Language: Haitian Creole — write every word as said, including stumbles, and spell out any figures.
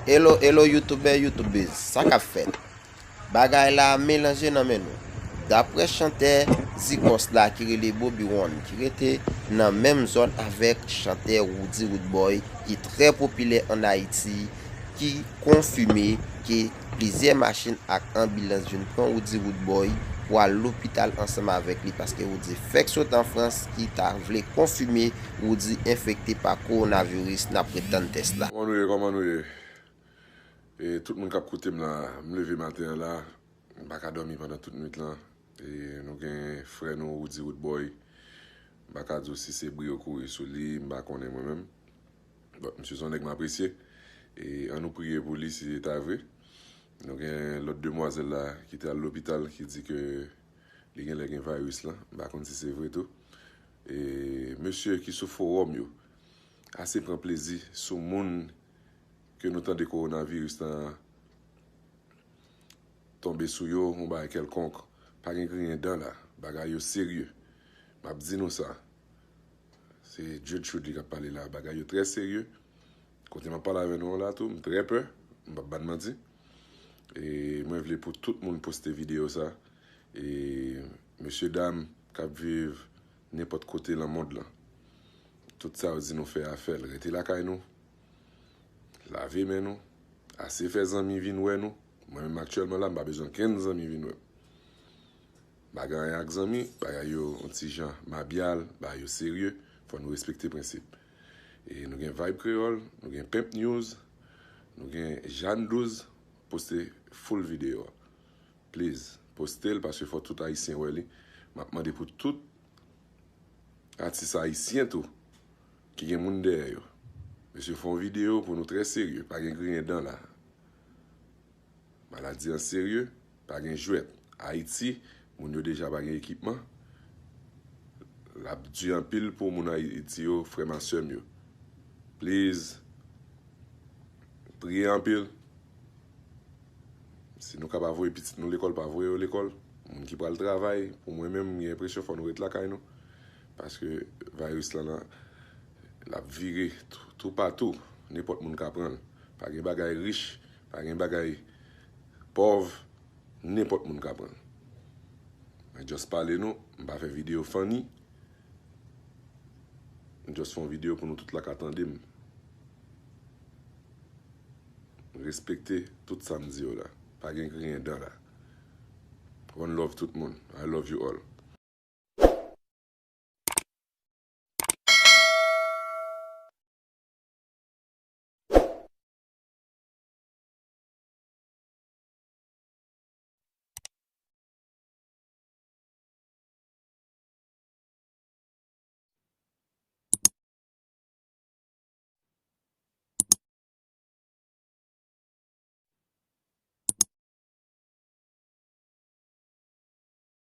Hello, hello, youtubè, youtubèz, sa k ap fèt? Bagay la melanje nan men nou. Daprè chantè Zikòs la ki rele Bobby One, ki rete nan menm zòn avèk chantè Roody Roodboy, ki trè popilè ann Ayiti, ki konfime ke plizyè machin ak anbilans vin pran Roody Roodboy pou al lopital ansanm avèk li, paske Roody fèk sot an Frans, ki ta vle konfime Roody enfekte pa kowonaviris. N ap ret tann tès la. Kòman nou ye? Kòman nou ye? E tout moun k ap koute m la, m leve maten an la, m pa ka dòmi pandan tout nwit lan. E nou gen frè nou, Roody Roodboy. M pa ka di w si se bri yo kouri sou li, m pa konnen mwen menm. Bon, misye se yon nèg m apresye. E ann nou priye pou li si se ta vre. Nou gen lòt demwazèl la ki te al lopital ki di ke li genlè gen vayris lan. M pa konn si se vre tou. E mesye ki sou fowòm yo ase pran plezi sou moun ke nou tande kowonaviris lan tonbe sou yo, yon bagay kèlkonk. Pa gen griyen dan la. Bagay yo serye. M ap di nou sa. Se Jude Trudy k ap pale la. Bagay yo trè serye. Kote m ap pale avè nou an la tou, m trè pè. M p ap bann manti. E mwen vle pou tout moun poste videyo sa. E mesye dam k ap viv nenpòt kote nan mond lan, tout sa yo di nou fè a fè l. Rete lakay nou. Lave men nou. Ase fè zanmi vin wè nou. Mwen menm aktyèlman la, m pa bezwen okenn zanmi vin wè m. M pa gen anyen ak zanmi, bagay yo yon ti jan mabyal, bagay yo serye, fò nou respekte prensip. E nou gen Vibe Kreyòl, nou gen Pimp News, nou gen Jeanne douz, poste full videyo a. Please, poste l paske fò tout Ayisyen wè li. M ap mande pou tout atis ayisyen tou ki gen moun dèyè yo. Mesye, fè yon videyo pou nou trè serye, pa gen griyen dan la. Maladi an serye, pa gen jwèt. Ayiti, moun yo deja pa gen ekipman. L ap di anpil pou moun Ayiti yo, frè m ak sè m yo. Please, priye anpil. Si nou ka pa voye pitit nou lekòl, pa voye yo lekòl. Moun ki pral travay, pou mwen menm, m gen enpresyon fò nou ret lakay nou. Paske vayris lan, lan, l ap vire tou, toupatou. Nenpòt moun ka pran l. Pa gen bagay rich, pa gen bagay pòv, nenpòt moun ka pran l. Mwen just pale nou, m pa fè videyo funny. M just fè yon videyo pou nou tout la ka tande m. Respekte tout sa m di yo la. Pa gen griyen dan la. One love tout moun. I love you all.